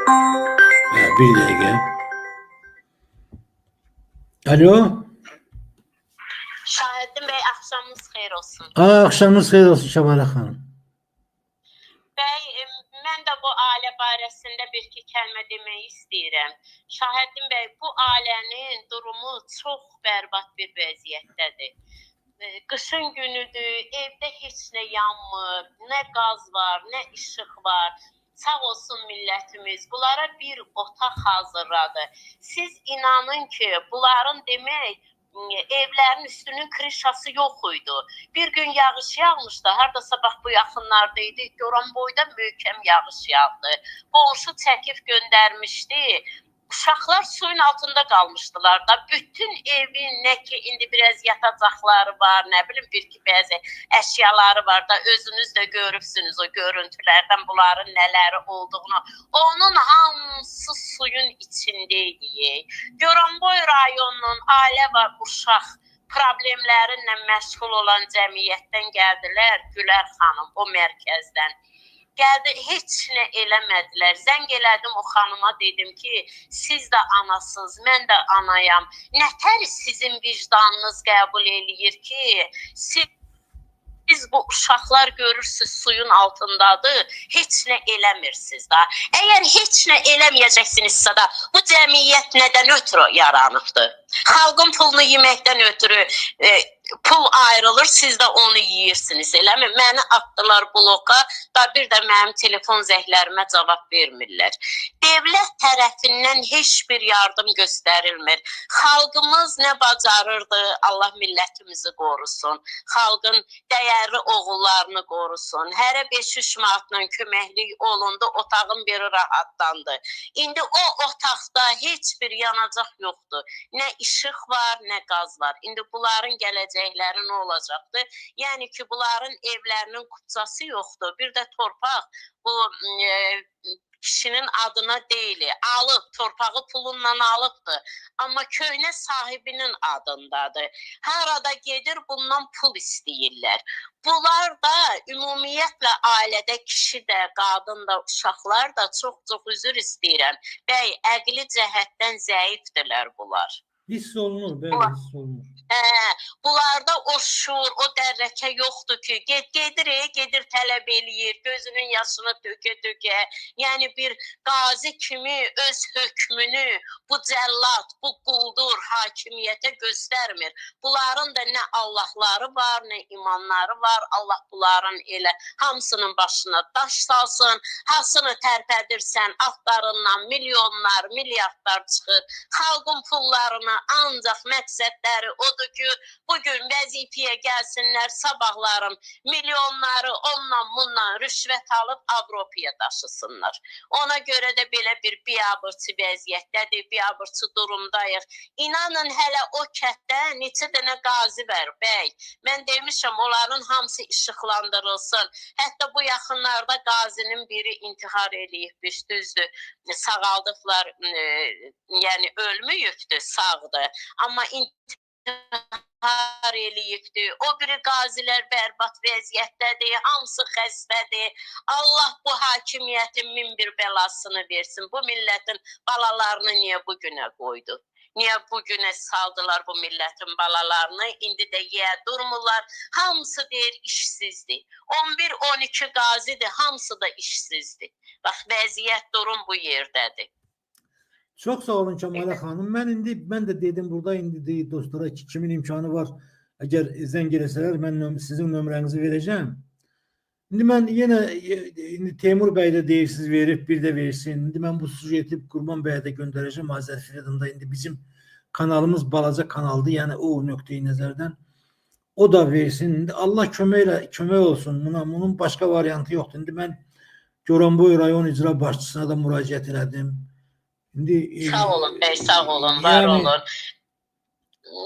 Bir dəqiqə. Alo. Şaheddin bəy, axşamınız xeyir olsun. Axşamınız xeyir olsun Kəmalə xanım. Bəy, mən də bu ailə barəsində bir-iki kəlmə demək istəyirəm. Şaheddin bəy, bu ailənin durumu çox bərbad bir vəziyyətdədir. Qışın günüdür, evdə heç nə yanmır, nə qaz var, nə işıq var. Sağ olsun millətimiz, bunlara bir otaq hazırladı. Siz inanın ki, bunların demək, evlərin üstünün krişası yox idi. Bir gün yağış yağmışdı, hardasa bax bu yaxınlarda idi, Goranboyda möhkəm yağış yağdı. Qonşu çəkib göndərmişdi. Uşaqlar suyun altında qalmışdılar da. Bütün evin nə ki indi biraz yatacaqları var, nə bilim bir ki bəzi əşyaları var da, özünüz də görübsünüz o görüntülərdən bunların nələri olduğunu. Onun hamısı suyun içində idi. Goranboy rayonunun ailə və uşaq problemlərinlə məşğul olan cəmiyyətdən gəldilər Gülər xanım o mərkəzdən. Gəldi, heç nə eləmədilər. Zəng elədim o xanıma, dedim ki, siz də anasınız, mən də anayam. Nətər sizin vicdanınız qəbul eləyir ki, siz bu uşaqlar görürsünüz suyun altındadır, heç nə eləmirsiniz da. Əgər heç nə eləməyəcəksinizsə də, bu cəmiyyət nədən ötürü yaranıbdır? Xalqın pulunu yeməkdən ötürü pul ayrılır, siz də onu yeyirsiniz, eləmi? Məni atdılar bloka, da bir də mənim telefon zənglərimə cavab vermirlər. Dövlət tərəfindən heç bir yardım göstərilmir. Xalqımız nə bacarırdı, Allah millətimizi qorusun, xalqın dəyərli oğullarını qorusun. Hərə 5-3 manatla köməklik olundu, otağın biri rahatlandı. İndi o otaqda heç bir yanacaq yoxdur. Nə işıq var, nə qaz var. İndi bunların gələcəkləri nə olacaqdır? Yəni ki, bunların evlərinin kupçası yoxdur. Bir də torpaq bu kişinin adına deyil, alıb, torpağı pulunla alıbdır. Amma köhnə sahibinin adındadır. Harada gedir, bundan pul istəyirlər. Bunlar da ümumiyyətlə ailədə kişi də, qadın da, uşaqlar da çox-çox üzr istəyirəm. Bəy, əqli cəhətdən zəifdirlər bunlar. Hiss olunur, bəli, hiss olunur. Bunlarda o şuur, o dərrəkə yoxdur ki, gedir, gedir tələb eləyir, gözünün yaşını tökə-tökə. Yəni bir qazi kimi öz hökmünü bu cəllad, bu quldur hakimiyyətə göstərmir. Bunların da nə Allahları var, nə imanları var. Allah bunların elə hamısının başına daş salsın. Hasını tərpədirsən, altlarından milyonlar, milyardlar çıxır. Xalqın pullarını ancaq məqsədləri odur ki, bugün vəzifəyə gəlsinlər, sabahların milyonları ondan bundan rüşvət alıb Avropaya daşısınlar. Ona görə də belə bir biabırçı vəziyyətdədir, biabırçı durumdayıq. İnanın hələ o kətdə neçə dənə qazi var, bəy. Mən demişəm, onların hamısı işıqlandırılsın. Hətta bu yaxınlarda qazinin biri intihar eləyibmiş, düzdür, sağaldıqlar, yəni ölməyibdir, sağdır. Amma intihar eləyibdir. O biri qazilər bərbad vəziyyətdədir, hamısı xəstədir. Allah bu hakimiyyətin min bir bəlasını versin. Bu millətin balalarını niyə bu günə qoydu? Niyə bu günə saldılar bu millətin balalarını? İndi də yeyə durmurlar. Hamısı deyir işsizdir. 11-12 qazidir, hamısı da işsizdir. Bax, vəziyyət, durum bu yerdədir. Çox sağ olun Kəmalə xanım. Mən də dedim burada indi dostlara ki, kimin imkanı var, əgər zəng eləsələr mən sizin nömrənizi verəcəm. İndi mən yenə indi Teymur bəy də deyirsiniz verib, bir də versin. İndi mən bu sujeti Qurban bəyə də göndərəcəm Azər Freedom'da. İndi bizim kanalımız balaca kanaldır, yəni o nöqteyi nəzərdən o da versin. İndi Allah kömək olsun buna, bunun başqa variantı yoxdur. İndi mən Goranboy rayon icra başçısına da müraciət elədim. İndi, sağ olun bəy, sağ olun, var yəni, olun.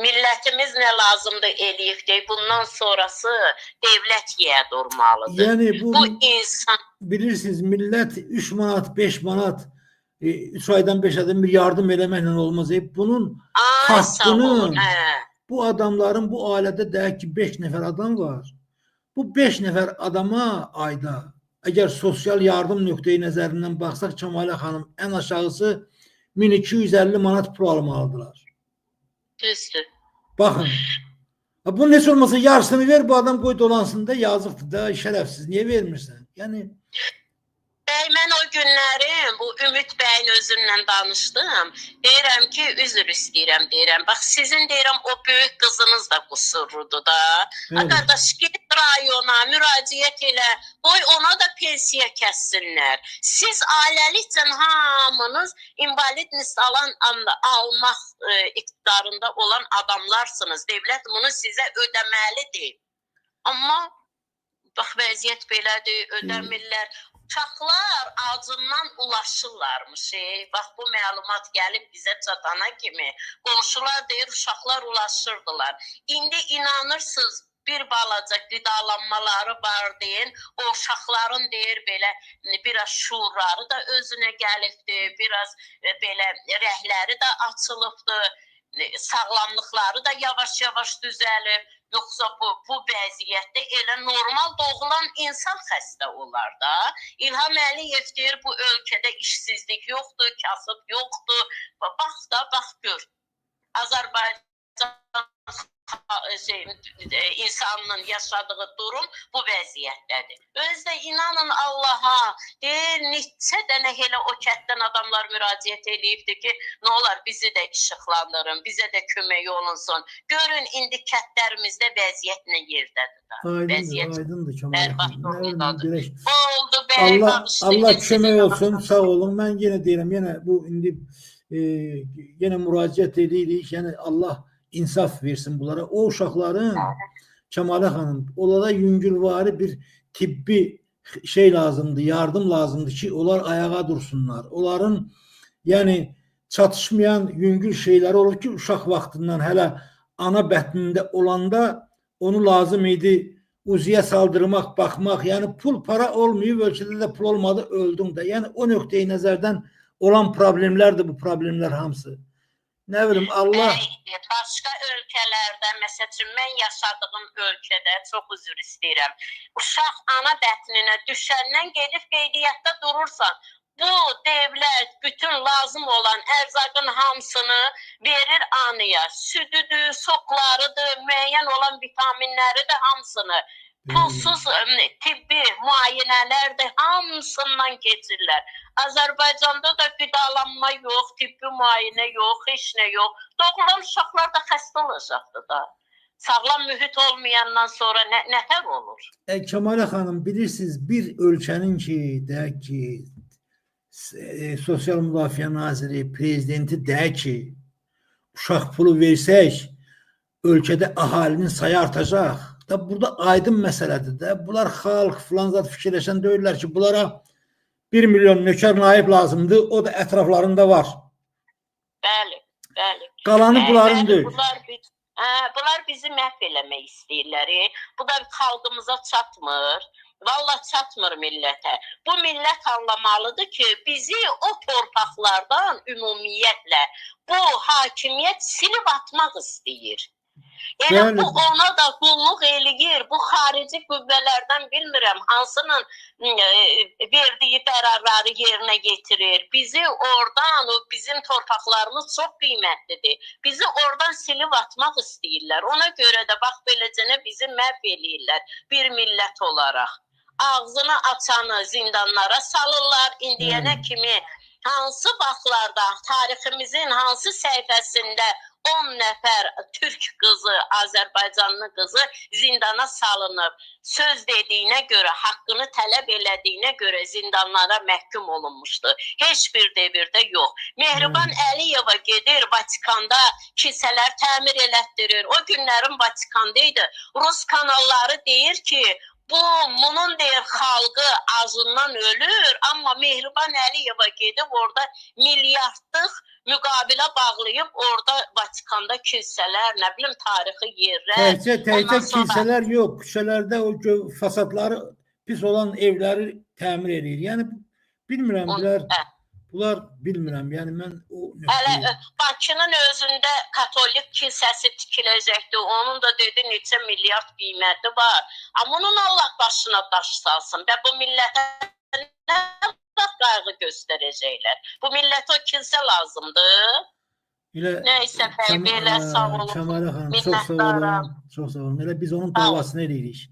Millətimiz nə lazımdır eləyibdir. Bundan sonrası dövlət yeyə durmalıdır. Yəni bu insan... Bilirsiniz, millət 3 manat, 5 manat, 3 aydan 5 aydan bir yardım eləməklə olmaz. Bunun haqqını, bu adamların, bu ailədə deyək ki, 5 nəfər adam var. Bu 5 nəfər adama ayda Əgər sosial yardım nöqteyi nəzərindən baxsaq, Kəmalə xanım, ən aşağısı 1250 manat pul almalıdırlar. Düzdür. Baxın. Bunun heç olmasa yarısını ver, bu adam qoy dolansın da, yazıqdır da, şərəfsiz. Niyə vermirsən? Yəni Bəy, mən o günlərim bu Ümid bəyin özündən danışdım. Deyirəm ki, üzr istəyirəm, deyirəm. Bax, sizin deyirəm o böyük qızınız da qüsurludur da. Qardaş, get rayona, müraciət elə. Qoy ona da pensiya kəssinlər. Siz ailəlikcə hamınız invalidnist alan almaq iqtidarında olan adamlarsınız. Dövlət bunu sizə ödəməlidir. Amma bax, vəziyyət belədir, ödəmirlər. Uşaqlar acından ulaşırlarmış. Bax, bu məlumat gəlib bizə çatana kimi qonşular deyir, uşaqlar ulaşırdılar. İndi inanırsınız, bir balaca qidalanmaları var deyin, o uşaqların deyir belə biraz şuurları da özünə gəlibdi, biraz belə rəhləri də açılıbdı, sağlamlıqları da yavaş-yavaş düzəlib. Yoxsa bu vəziyyətdə elə normal doğulan insan xəstə olar da. İlham Əliyev deyir, bu ölkədə işsizlik yoxdur, kasıb yoxdur. Bax da, bax gör. Azərbaycan insanının yaşadığı durum bu vəziyyətdədir. Özdə inanın Allaha, deyir, neçə dənə elə o kətdən adamlar müraciət eləyibdir ki, nə olar bizi də işıqlandırın, bizə də kömək olunsun. Görün, indi kətlərimizdə vəziyyət nə yerdədir da. Aydındır, aydındır Kəmalə xanım. Oldu, bəy, Allah kömək olsun, sağ olun. Mən yenə deyirəm, yenə bu indi yenə müraciət edirik, yəni Allah insaf versin bunlara. O uşaqların, Kəmalə xanım, onlara yüngülvari bir tibbi şey lazımdır, yardım lazımdır ki, onlar ayağa dursunlar. Onların, yəni çatışmayan yüngül şeyləri olur ki, uşaq vaxtından hələ ana bətnində olanda onu lazım idi uziyə saldırmaq, baxmaq. Yəni pul, para olmayıb, ölkədə də pul olmadı, öldün də. Yəni o nöqteyi nəzərdən olan problemlərdir bu problemlər hamısı. Nə bilim, Allah... Başqa ölkələrdə, məsəl üçün, mən yaşadığım ölkədə, çox üzr istəyirəm, uşaq ana bətninə düşəndən gedib qeydiyyatda durursan, bu dövlət bütün lazım olan ərzaqın hamısını verir anaya. Südüdür, soqlarıdır, müəyyən olan vitaminləridir hamısını. Pulsuz tibbi müayinələrdir, hamısından keçirlər. Azərbaycanda da qidalanma yox, tibbi müayinə yox, heç nə yox. Doğulan uşaqlar da xəstə olacaqdır da. Sağlam mühit olmayandan sonra nətər olur? Kəmalə xanım, bilirsiniz, bir ölkənin ki, deyək ki, Sosial Müdafiə Naziri, Prezidenti deyək ki, uşaq pulu versək, ölkədə əhalinin sayı artacaq. Da burada aydın məsələdir də. Bunlar xalq filan zat fikirləşən deyirlər ki, bunlara 1 milyon nökər naib lazımdır. O da ətraflarında var. Bəli, bəli. Qalanı bunların deyil. Bunlar bizi məhv eləmək istəyirlər. Bu da xalqımıza çatmır. Vallahi çatmır millətə. Bu millət anlamalıdır ki, bizi o torpaqlardan ümumiyyətlə bu hakimiyyət silib atmaq istəyir. Elə bu ona da qulluq eləyir, bu xarici qüvvələrdən bilmirəm, hansının verdiyi qərarları yerinə getirir. Bizi oradan, o bizim torpaqlarımız çox qiymətlidir. Bizi oradan silib atmaq istəyirlər. Ona görə də bax beləcənə bizi məhv eləyirlər bir millət olaraq. Ağzını açanı zindanlara salırlar indiyənə kimi. Hansı vaxtlarda, tariximizin hansı səhifəsində 10 nəfər türk qızı, Azərbaycanlı qızı zindana salınıb. Söz dediyinə görə, haqqını tələb elədiyinə görə zindanlara məhkum olunmuşdu. Heç bir devirdə yox. Mehriban Əliyeva gedir Vatikanda kilsələr təmir elətdirir. O günlərin Vatikanda idi. Rus kanalları deyir ki, bunun deyir xalqı acından ölür, amma Mehriban Əliyeva gedib orada milyardlıq müqavilə bağlayıb orada Vatikanda kilsələr, nə bilim tarixi yerlər. Təkcə kilsələr yox, küçələrdə o fasadları pis olan evləri təmir edir. Yəni bilmirəm, bunlar bilmirəm. Yəni mən o Hələ Bakının özündə katolik kilsəsi tikiləcəkdi. Onun da dedi neçə milyard qiyməti var. Amma onun Allah başına daş salsın və bu millətə nə vaxt qayğı göstərəcəklər? Bu millətə o kilsə lazımdır. Elə Nəysə bəy, belə sağ olun. Kəmalə xanım, çox sağ olun. Çox sağ olun. Elə biz onun davasını eləyirik.